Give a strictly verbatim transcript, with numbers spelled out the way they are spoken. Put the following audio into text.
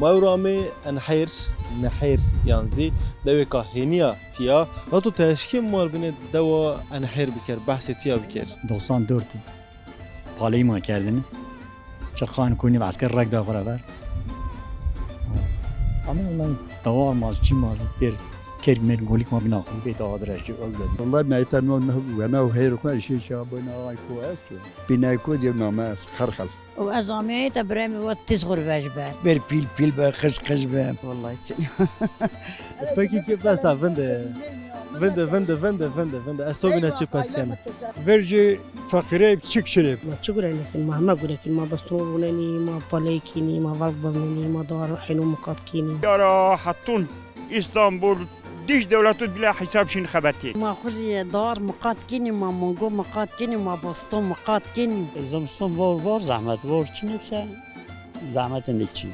Ma ewro amê Enhêr, Nehêr yan zî dewêka hênî ya tîya. Lato ti eşkê ma rê binê dewa Enhêr biker, behsê tîya biker. Doksan dört paleyî ma kerdêne. Çiqan kunî esker reg da xo ra ver. Ama ondan dawar ma zî, çî ma zî, pêr kerg mêr golîk ma bîna xo bê dawa direjî, öldü. Vallahi meyta no, no, wena û heyr xo, şey, şey, abone ay ko esto. Binay ko diye name est, Xerxel. O ez ameyê te birayê mi vat tiz xo rê vej be. Ber pîl pîl be, qij qij be. Vallahi çin. Peki ki bes ha, vinde. Vinde, vinde, vinde, vinde, vinde. Ez sobîna çi pers kena. Vercê feqîrey çik çinê. Ma çi gure nêkin, ma heme gure kin, ma bistun rûnenî, ma paley kînî, ma velq bivnenî, ma dawar hêno miqat kînî. Yara hetun Îstanbul, dîş dewletû bîle hesab şîn xebetî. Ma xwu zî dawar miqat kînî, ma mungo miqat kînî, ma boston miqat kînî. Zimiston vor, vor zehmet, vor çinê bise zehmetê nêçî.